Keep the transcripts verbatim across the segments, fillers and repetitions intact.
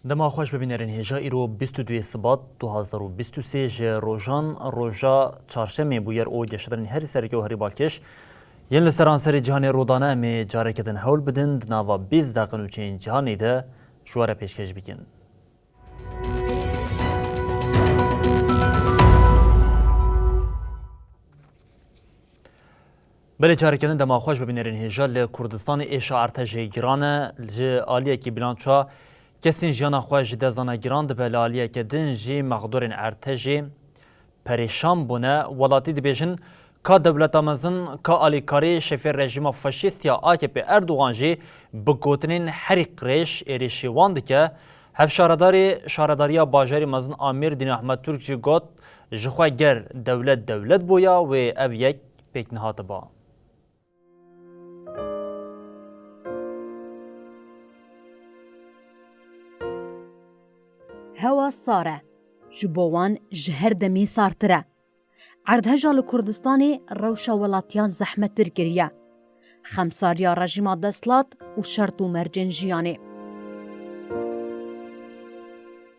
Dema xweş bibînerin hêja îro bîst û duyê Sibat du hazar û bîst û sê ji rojan roja çarşemê bûyer û geşedanên herî sereke û herî balkêş yên li seranserê cîhanê rûdane em ê careke din hewl bidin di nava bîst deqe nûçeyên cîhanê de ji we re pêşkêş bikin. Belê careke din dema xweş bibînerên hêja li Kurdistanê êşa erdhejê giran e. Ji aliyekî bilançoya kesên jiyana xwe ji dest dane giran dibe, li aliyeke din jî mexdûrên erdhejê perêşan bûne. Welatî dibêjin ka dewleta mezin, ka alîkarî şefê rejîma faşîst ya A K P Erdogan jî bi gotinên herî qirêj êrîşî wan dike. Hevşaredarê Şaredariya Bajarê Mezin a Mêrdînê Ahmet Turk jî got, ji xwe ger dewlet dewlet bûya wê ev yek pêk nehatiba. Hewa sar e. Ji bo wan ji her demî sartir e. Erdheja li Kurdistanê rewşa welatiyan zehmettir kiriye. Xemsariya rejîma desthilat û şert û mercên jiyanê.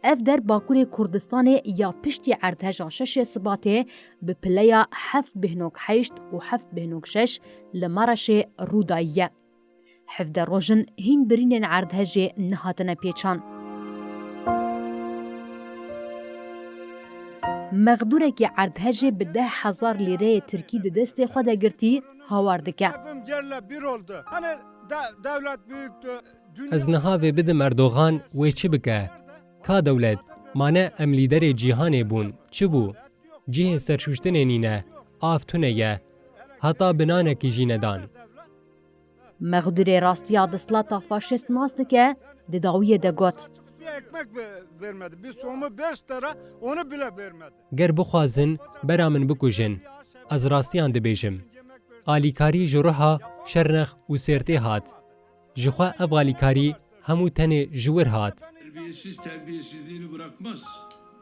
Ev der Bakurê Kurdistanê ya piştî erdheja şeşê Sibatê bi pileya heft bêhnok heşt û heft bêhnok şeş li Mereşê rû dayiye. Hevdeh roj in hîn birînên erdhejê nehatine pêçan. Mexdûrekî erdhejê bi deh hezar lîreyê tirkî di destê xwe de girtî hawar dike. Evim yerle bir oldu. Hani de-, devlet büyüktü. Dünya Ez niha vê bidim Erdogan, wê çi bike? Ka dewlet, mane em lîderê cîhanê bûn. Çi bû? Cihê serşûştinê nîne. Av tune ye. Heta bi nanekî jî nedan. Mexdûrê rastiya desthilata faşîst nas dike, di dawiyê de got. Bir ekmek ve-, vermedi. Bir somu beş lira, onu bile vermedi. Ger bixwazin bera min bikujin, ez rastiyan dibêjim. Alîkarî ji Ruha, Şernex û Sêrtê hat. Ji xwe ev alîkarî hemû tenê ji wir hat. Terbiyesiz terbiyesizliğini bırakmaz.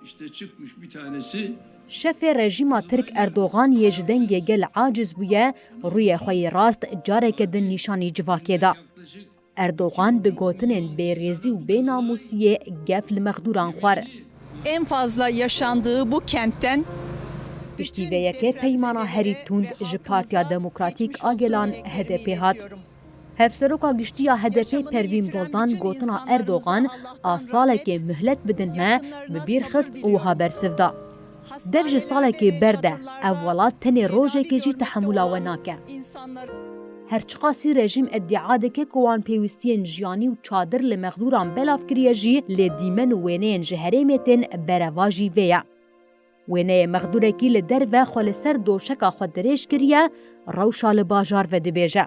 İşte çıkmış bir tanesi. Şefê rejîma Tirk Erdogan yê ji dengê gel aciz bûye, rûyê xwe yê rast careke din nîşanî civakê da. Erdogan bi gotinên bêrêzî û bênamûsiyê gef li mexdûran xwar. En fazla yaşandığı bu kentten Piştî vê yekê peymana herî tund ji Partiya Demokratîk a Gelan, H D P, hat. Hevseroka Giştî ya H D P Pervîn Buldan gotina Erdogan a salekê muhlet bidin me bi bîr xist û wiha bersiv da. Dev ji salekê berde, ev welat tenê rojekê jî tehemûla we nake. Her çiqasî rejîm îdîa dike ku wan pêwîstiyên jiyanî û çadir li mexdûran belav kiriye jî, lê dîmen û wêneyên ji herêmê tên berevajî vê ye. Wêneyê mexdûrekî li derve xwe li ser doşeka xwe dirêj kiriye, rewşa li bajar vedibêje.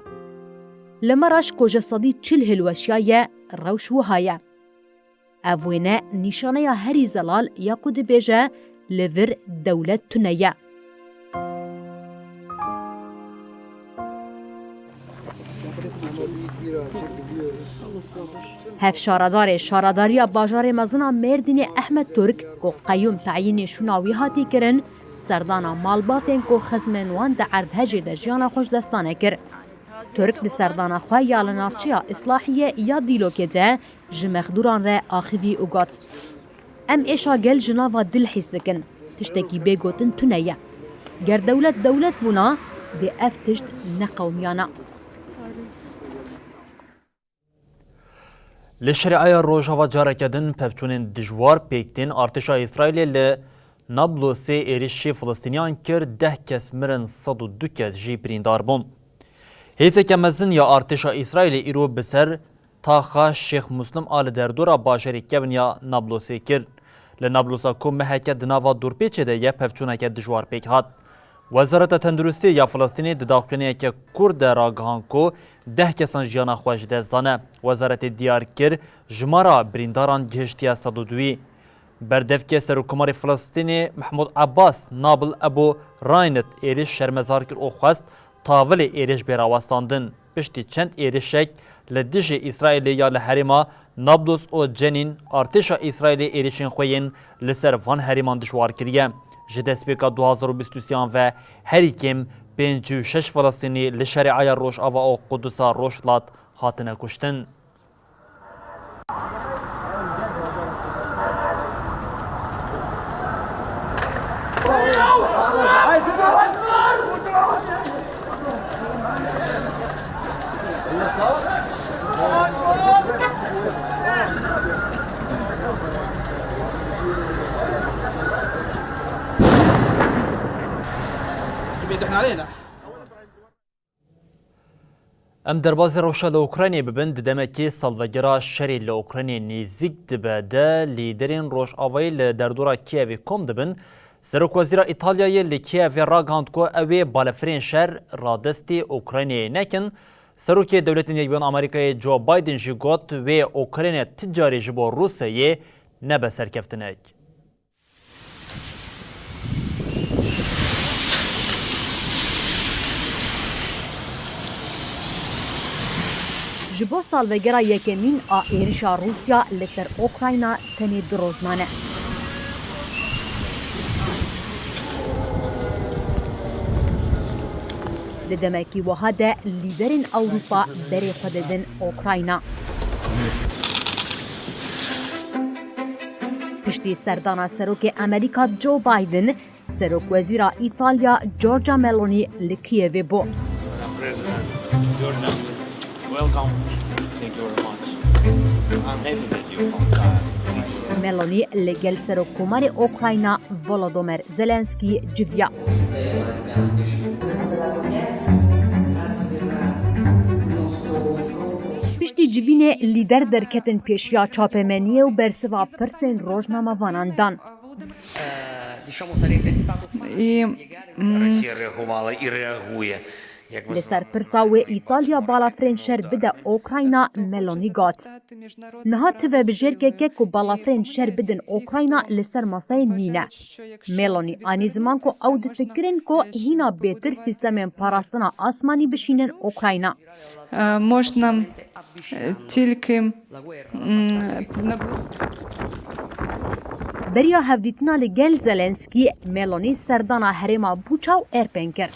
Li Mereş ku ji sedî çil hilweşiyaye, rewş wiha ye. Ev wêne nîşaneya herî zelal ya ku dibêje li vir dewlet tune ye. Hevşaredarê Şaredariya Bajarê Mezin a Mêrdînê Ehmed Turk, ku qeyûm tayînê şûna wî hatî kirin, serdana malbatên ku xizmên wan di erdhejê de jiyana xwe ji destane kir. Turk di serdana xwe ya li navçeya Îslahiyê ya Dîlokê de ji mexdûran re axivî û got, Em êşa gel ji nava dil hîs dikin. Tiştekî bê gotin tune ye. Ger dewlet dewlet bûna, dê ev tişt neqewimiyana. Li Şerîaya Rojava careke din pevçûnên dijwar pêk tên. Artêşa Îsraîlê li Nablosê êrîşî Filistîniyan kir, deh kes mirin, sed û du kes jî birîndar bûn. Hêzeke mezin ya artêşa Îsraîlê îro bi ser taxa Şêx Muslim a li derdora bajarê kevn ya Nablosê kir. Li Nablosa ku meheke di nava dorpêçê de ye, pevçûneke dijwar pêk hat. Wezareta Tenduristiyê ya Filistînê di daxuyaniyeke kurt de ragihand ku deh kesan jiyana xwe ji dest dane. Wezaretê diyar kir, jimara birîndaran gihiştiye sed û duyî. Berdevkê Serokkomarê Filistînê Mehmûd Abbas, Nabil Ebu Raynit êrîş şermezar kir û xwest tavilê êrîş bê rawestandin. Piştî çend êrişek li dijî Îsraîlê ya li herêma Nablus û Cenîn, artêşa Îsraîlê êrişên xwe yên li ser van herêman dijwar kiriye. Ji destpêka du hazar û bîst û sê an ve herî kêm pêncî û şeş Filistînî li Şerîeya Rojava û Qudusa Rojhilat hatine kuştin. Em derbazî rewşa li Ukraynê bibin, di demekî salvegera şerê li Ukraynê nêzîk dibe de lîderên Rojavayê li derdora Kîevê kom dibin. Serokwezîra Îtalyayê li Kîevê ragihand ku ew ê balefirên şer radestî Ukraynayê nekin. Serokê Dewletên Yekbûyî Amerîkayê Joe Biden jî got, wê Ukrayna ti carî ji bo Rûsyayê nebe serkeftinek. Ji bo salvegera yekemîn a êrişa Rûsya li ser Ukrayna tenê du roj mane. Di demekî wiha de lîderên Ewropa berê xwe didin Ukrayna. Piştî serdana Serokê Amerîka Joe Biden, Serokwezîra Îtalya Giorgia Meloni li Kîevê bû. Madam President, Giorgia, welcome. Thank you very much. I'm happy that you found time. Thank you. Meloni li gel Serokkomarê Ukrayna Volodymyr Zelensky civiya. Piştî civînê lîder derketin pêşiya çapemeniyê û bersiva pirsên rojnamevanan dan. І, м, Росія реагувала і реагує. Як ви Li ser pirsa wê Îtalya balafirên şer bide Ukrayna, Meloni got. Niha ti vebijêrkeke ku balafirên şer bidin Ukrayna li ser maseyê nîne. Meloni anî ziman ku ew difikirin ku hîna bêtir sîstemên parastina asmanî bişînin Ukrayna. Е, можна, е, тільки, м, набу- Beriya hevdîtina li gel Zelensky, Meloni serdana herêma Buça û Erpên kir.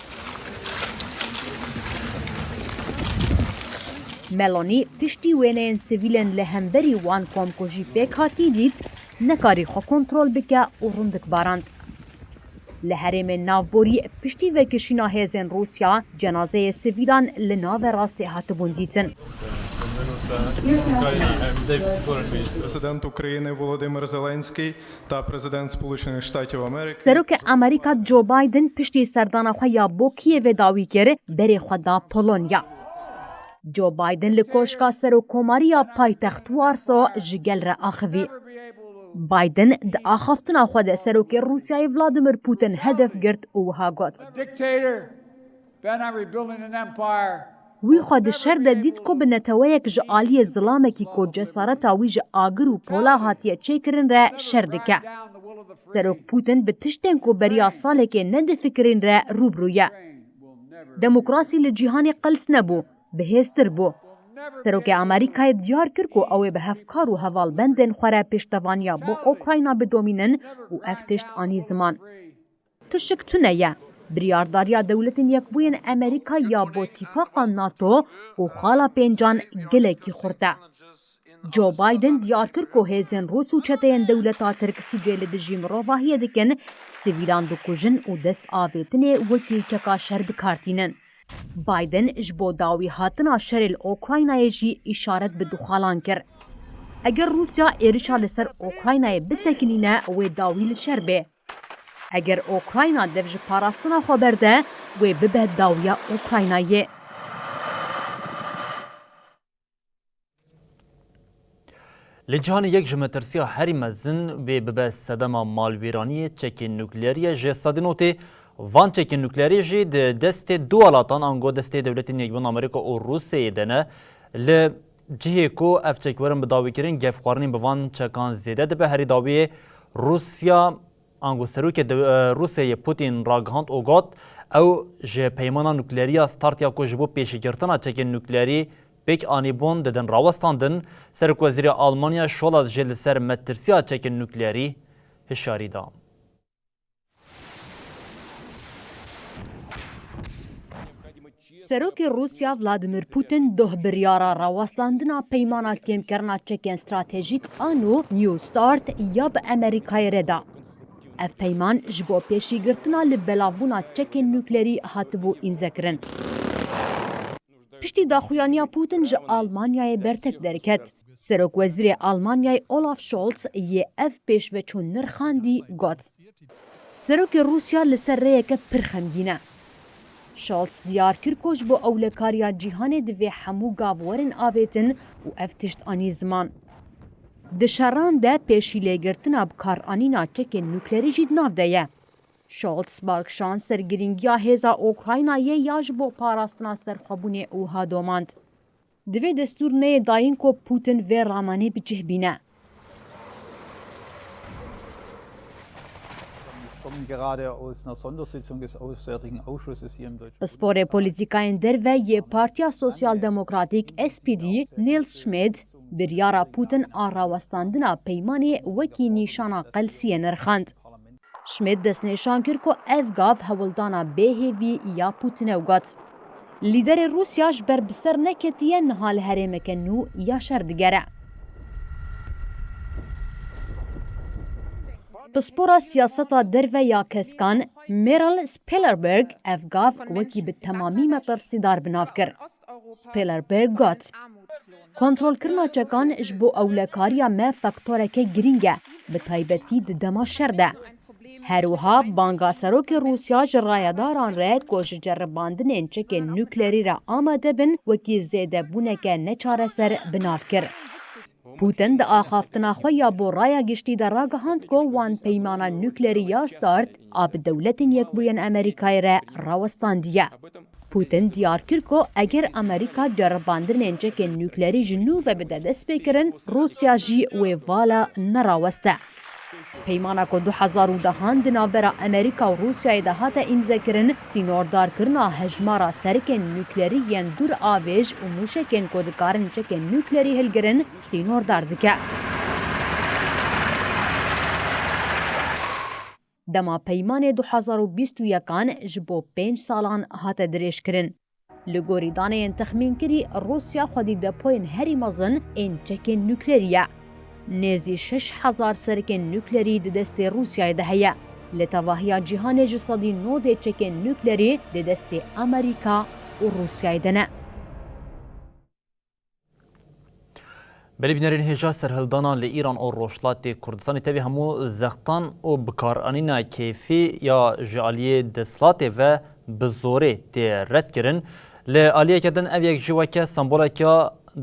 Meloni piştî wêneyên sivîlên li hemberî wan komkujî pêk hatî dît, nekarî xwe kontrol bike û rindik barand. Li herêmên navborî piştî vekişîna hêzên Rûsya, cenazeyê sivîlan li navê rastê hatibûn dîtin. Президент України Володимир Зеленський та президент Сполучених Штатів Америки. Serokê Amerîka Joe Biden piştî serdana xwe ya bo Kîevê dawî kir, berê xwe da Polonya. Joe Biden li Koşka Serokkomarî ya paytext Warsaw ji gel re axivî. Biden di axaftina xwe de Serokê Rûsyayê Vladimir Putin hedef girt û wiha got, A dictator, Ben, I'm rebuilding an empire. Wî xwe di şer de dît ku bi neteweyek ji aliyê zilamekî ku cesareta wî ji agir û pola hatiye çêkirin re şer dike. Serok Putin bi tiştên ku beriya salekê nedifikirîn re rûbirû ye. Demokrasî li cîhanê qels nebû, bihêztir bû. Serokê Amerîkayê diyar kir ku ew ê bi hevkar û hevalbendên xwe re pêştevaniya bo Ukrayna bidomînin û ev tişt anî ziman. Tu şik tune ye. Biryardariya Dewletên Yekbûyên Amerîka ya bo Tîfaqa NATO û xala pêncan gelekî xurt e. Joe Biden diyar kir ku hêzên Rûs û çeteyên dewleta Tirk sûcê li dijî mirovahiyê dikin, sivîlan dikujin û dest avêtinê wekî çeka şer bi kar tînin. Biden ji bo dawî hatina şerê li Ukraynayê jî îşaret bi du xalan kir. Eger Rûsya êrişa li ser Ukraynayê bisekinîne, wê dawî li şer bê. Eger Ukrayna dev ji parastina xwe berde, wê bibe dawiya Ukraynayê. Li cîhanê yek ji metirsiya herî mezin wê bibe sedema malwêraniyê çekên nukleerî ye. Ji sedî notê Van çekên nukleerî jî di destê du welatan, ango destê Dewletên Yekbûn Amerîka û Rûsyayê de ne. Li cihê ku ev çek werin bi dawîkirin, gefxwarinên bi van çekan zêde dibe. Herî dawiyê Rûsya, ango serokê dew-, e, Rûsyayê Putin ragihand û got, ew ji peymana nukleerî ya START ya ku ji bo pêşîgirtina çekên nukleerî pêk anîbûn, didin rawestandin. Serokwezîrê Almanya Scholz jî li ser metirsiya çekên nukleerî hişyarî da. Serokê Rûsya Vladimir Putin doh biryara rawestandina peymana kêmkirina çekên stratejîk a nû New START ya bi Amerîkayê re da. Ev peyman ji bo pêşîgirtina li belavbûna çekên nukleerî hatibû îmzekirin. Piştî daxuyaniya Putin ji Almanyayê bertek derket. Serokwezîrê Almanyayê Olaf Scholz yê ev pêşveçûn nirxandî, got, Serokê Rûsya li ser rêyeke pir xemgîn e. Scholz diyar kir ku ji bo ewlekariya cîhanê divê hemû gav werin avêtin û ev tişt anî ziman. Di şeran de pêşîlêgirtina bikaranîna çekên nukleerî jî di nav de ye. Scholz bal kişand ser girîngiya hêza Ukraynayê ya ji bo parastina serxwebûnê û wiha domand, Divê destûr neyê dayîn ku Putin vê ramanê bi cih bîne. Ich komme gerade aus einer Sondersitzung des Auswärtigen Ausschusses hier im Deutschen Pisporê polîtîkayên derve yê Partiya Sosyal Demokratîk S P D Nils Schmidt biryara Putin a rawestandina peymanê wekî nîşana qelsiyê nirxand. Schmidt destnîşan kir ku ev gav hewldana bêhêvî ya Putin e û got, Lîderê Rûsya ji ber bi ser neketiye, niha li herêmeke nû ya şer digere. Pispora siyaseta derve ya keskan Meryl Spielerberg ev gav wekî bi temamî metirsîdar bi nav kir. Spielerberg got, Kontrolkirina çekan ji bo ewlekariya me faktoreke girîng e, bi taybetî di dema şer de. Her wiha banga serokê Rûsya ji rayedaran re ku ji ceribandinên çekên nukleerî re amade bin, wekî zêdebûneke neçareser bi nav kir. Putin di axaftina xwe ya bo raya giştî de ragihand ku wan peymana nukleerî ya START a bi Dewletên Yekbûyên Amerîkayê re rawestandiye. Putin diyar kir ku eger Amerîka ceribandinên çekên nukleerî ji nû ve bide destpêkirin, Rûsya jî wê vala neraweste. Peymana ku du hezar û dehan di navbera Amerîka û Rûsyayê de hate îmzekirin, sînordarkirina hejmara serikên nukleerî yên dûr avêj û mûşekên ku dikarin çekên nukleerî hilgirin, sînordar dike. Dema peymanê du hezar û bîst û yekan ji bo pênc salan hate dirêjkirin. Li gorî daneyên texmînkirî, Rûsya xwedî depoyên herî mezin ên çekên nukleerî ye. Nêzî şeş hezar serikên nukleerî di destê Rûsyayê de heye. Li tevahiya cîhanê ji sedî nodê çekên nukleerî di destê Amerîka û Rûsyayê de ne. Belê bînerên hêja serhildana li Îran û Rojhilatê Kurdistanê tevî hemû zextan û bikaranîna keyfî ya ji aliyê desthilatê ve bi zorê tê redkirin. Li aliyeke din ev yek jî weke semboleke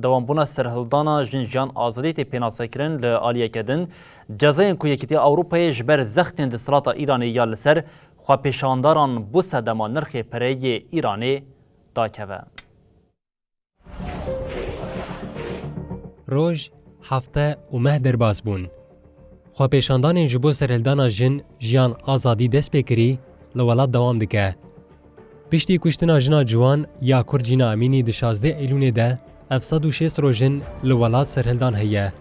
dewambûna serhildana jin jiyan azadî tê pênasekirin. Li aliyeke din cezayên ku Yekîtiya Ewropayê ji ber zextên desthilata Îranê ya li ser xwepêşandaran bo sedema nirxê pereyê Îranê dakeve. Roj, hefte û meh derbas bûn. Xwepêşandanên ji bo serhildana jin, jiyan, azadî dest pê kirî, li welat dewam dike. Piştî kuştina jina ciwan ya Kurd Jîna Emînî di şazdeh Eylûnê de, ev sed û şêst roj in li welat serhildan heye.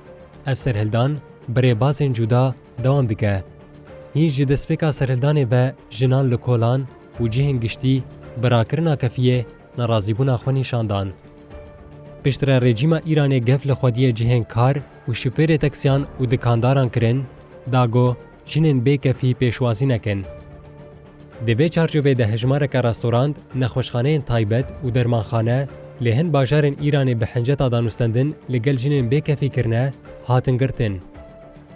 Ev serhildan bi rêbazên cuda dewam dike. Hîn ji destpêka serhildanê ve jinan li kolan û cihên giştî bi rakirina kefiyê nerazîbûna xwe nîşan dan. Piştre rejîma Îranê gef li xwediyê cihên kar û şofêrê taksiyan û dikandaran kirin, da ku jinên bêkefî pêşwazî nekin. Di vê çarçovê de hejmareke restorant, nexweşxaneyên taybet û dermanxane li hin bajarên Îranê bi hinceta danûstendin li gel jinên bêkefî kirine, hatin girtin.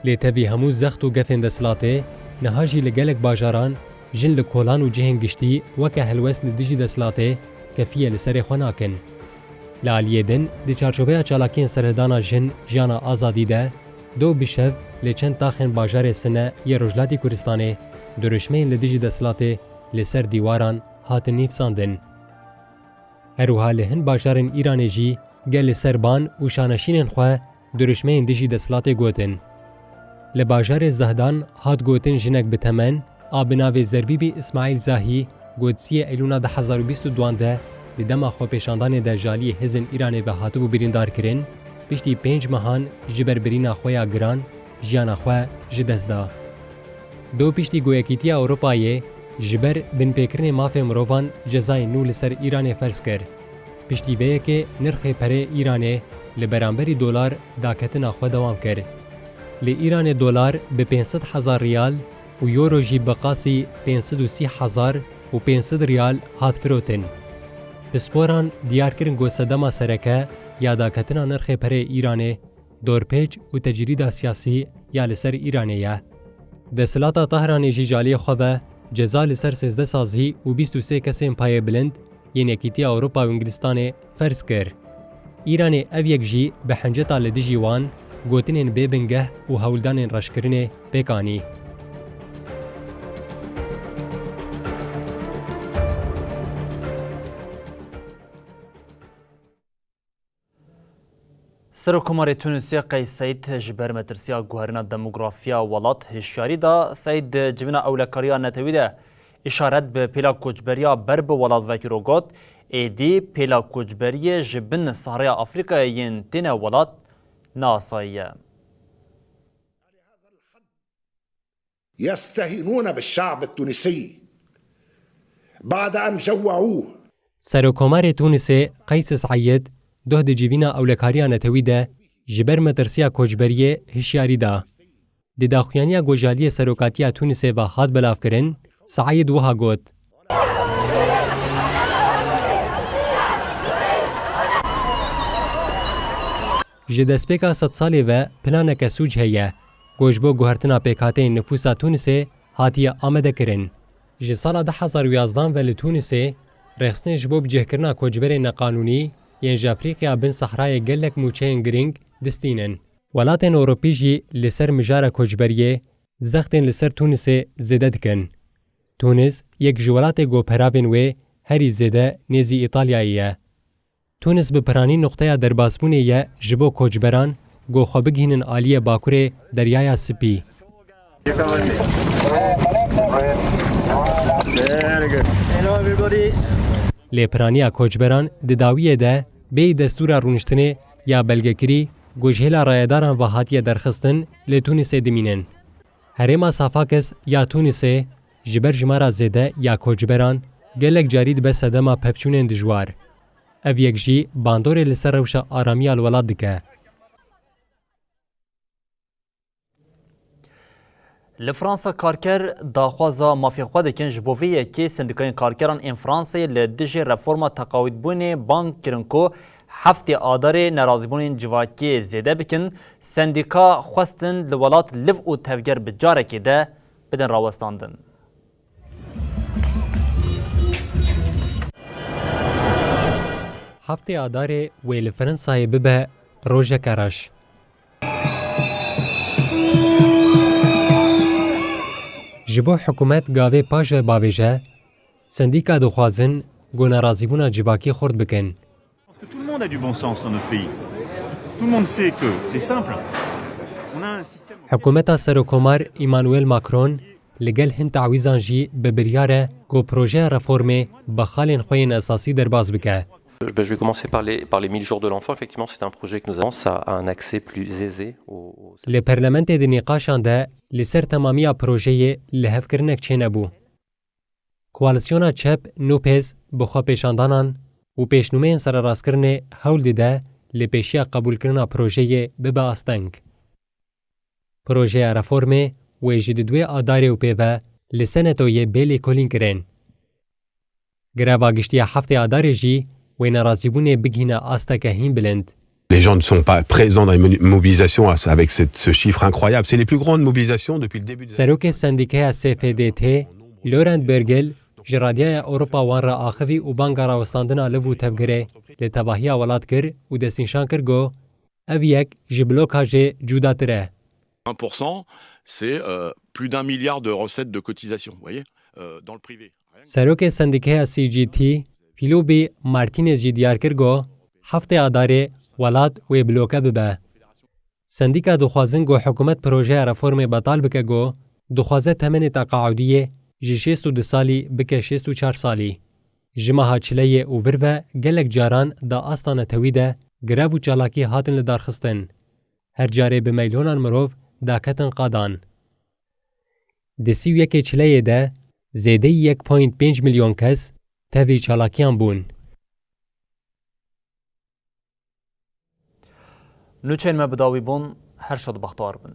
Lê tevî hemû zext û gefên desthilatê, niha jî li gelek bajaran jin li kolan û cihên giştî weke helwest li dijî desthilatê kefiyê li serê xwe nakin. Li aliyê din, di çarçoveya çalakiyên serhildana jin, jiyana, azadî de, do bi şev li çend taxên bajarê Sine yê Rojhilatê Kurdistanê dirûşmeyên li dijî desthilatê li ser dîwaran hatin nivîsandin. Her wiha li hin bajarên Îranê jî gel li ser ban û şaneşînên xwe dirûşmeyên dijî desthilatê gotin. Li bajarê Zehdan hat gotin jinek bi temen a bi navê Zerbîbî Îsmaîl Zahî ku di siyê Eylûna du hezar û bîst û duan de di dema xwepêşandanê de ji aliyê hêzên Îranê ve hatibû birîndarkirin, piştî pênc mehan ji ber birîna xwe ya giran jiyana xwe ji dest da. Do piştî ku Yekîtiya Ewropayê ji ber binpêkirinê mafê mirovan cezayên nû li ser Îranê ferz kir. Piştî vê yekê nirxê perê Îranê li beramberî dolar daketina xwe dewam kir. Li Îranê dolar bi pênc sed hezar riyal û euro jî bi qasî pênc sed û sî hezar û pênc sed riyal hat firotin. Pisporan diyar kirin ku sedema sereke ya daketina nirxê perê Îranê dorpêç û tecrîda siyasî ya li ser Îranê ye. Desthilata Tehranê jî ji aliyê xwe ve ceza li ser sêzdeh sazî û bîst û sê kesên payebilind yên Yekîtiya Ewropa û Îngilistanê ferz kir. Îranê ev yek jî bi hinceta li dijî wan gotinên bê bingeh û hewldanên reşkirinê pêk anî. Serokkomarê Tunisê Qeys Seîd ji ber metirsiya guherîna demografiya welat hişyarî da. Seîd di civîna ewlekariya netewî de îşaret bi pêla koçberiya ber bi welat vekir û got, êdî pêla koçberiyê ji bin sahreya Afrîkayê yên têne welat ne asayî ye. يستهينون بالشعب التونسي بعد أن جوعوه. Serokkomarê Tunisê Qeys Seîd doh di civîna ewlekariya netewî de ji ber metirsiya koçberiyê hişyarî da. Di daxuyaniya ku ji aliyê Serokatiya Tunisê ve hat belavkirin, Seîd wiha got, Ji destpêka sedsalê ve planeke sûc heye ku ji bo guhertina pêkhateyên nifûsa Tunisê hatiye amadekirin. Ji sala du hezar û yazdan ve li Tunisê rêxistinên ji bo bicihkirina koçberên neqanûnî yên ji Efrîqya bin Sehrayê gelek mûçeyên girîng distînin. Welatên Ewropî jî li ser mijara koçberiyê zextên li ser Tunisê zêde dikin. Tunis yek ji welatê ku peravên wê herî zêde nêzî Îtalyayê ye. Tunis bi piranî nuqteya derbasbûnê ye ji bo koçberan ku xwe bigihînin aliyê bakurê Deryaya Spî. Lê piraniya koçberan di dawiyê de bêyî destûra rûniştinê ya belgekirî ku ji hêla rayedaran ve hatiye derxistin li Tunisê dimînin. Herêma Safakis ya Tunisê ji ber jimara zêde ya koçberan gelek carî dibe sedema pevçûnên dijwar. Ev yek jî bandorê li ser rewşa aramiya li welat dike. Li Fransa karker daxwaza mafê xwe dikin, ji bo vê yekê sendîkayên karkeran ên Fransayê li dijî reforma teqawîdbûnê bang kirin ku heftê Adarê nerazîbûnên civakî zêde bikin. Sendîka xwestin li welat liv û tevger bi carekê de bidin rawestandin. Heftê Adarê wê li Fransayê bibe rojeke reş. Ji bo hikûmet gavê paş ve bavêje, sendîka dixwazin ku nerazîbûna civakî xurt bikin. Parce que tout le monde a du bon sens dans notre pays. Tout le monde sait que c'est simple. On a un système. Hikûmeta Serokkomar Emmanuel Macron li gel hin tawîzan jî bi biryar e ku projeya reformê bi xalên xwe yên esasî derbas bike. Je, ben, je vais commencer par les, par les mille jours de l'enfant. Effectivement, c'est un projet que nous avons. Ça a un accès plus aisé au, au... Li parlamentê di nîqaşan de li ser temamiya projeyê lihevkirinek çênebû. Koalîsyona çep NUPES bi xwepêşandanan û pêşnûmeyên sererastkirinê hewl dide li pêşiya qebûlkirina projeyê bibe asteng. Projeya reformê wê ji di duê Adarê û pê ve li Senatoyê bê lêkolînkirin. Greva giştî ya heftê Adarê jî wê nerazîbûnê bigihîne asteke hîn bilind. Les gens ne sont pas présents dans les moni-, mobilisations à ce, avec cette, ce chiffre incroyable. C'est les plus grandes mobilisations depuis le début des... Serokê sendîkeya S F D T, Laurent Bergel, ji Radyaya Ewropa wan re axivî û banga rawestandina liv û tevgirê li tevahiya welat kir û destnîşan kir ku ev yek ji bloka jê cudatir e. Un pour cent, c'est, euh, plus d'un milliard de recettes de cotisation, vous voyez, euh, dans le privé. Serokê sendîkeya C G T, Philobî Martinez jî diyar kir ku heftê Adarê welat wê bloke bibe. Sendîka dixwazin ku hikûmet projeya reformê betal bike ku dixwaze temenê teqaudiyê ji şêst û du salî bike şêst û çar salî. Ji meha çileyê û vir ve gelek caran di asta netewî de grev û çalakî hatin lidarxistin. Her carê bi meylonan mirov daketin qadan. Di sî û yekê çileyê de zêdeyî yek point pênc milyon kes tevî çalakiyan bûn. Nûçeyên me bi dawî bûn, her şad bextewar bin.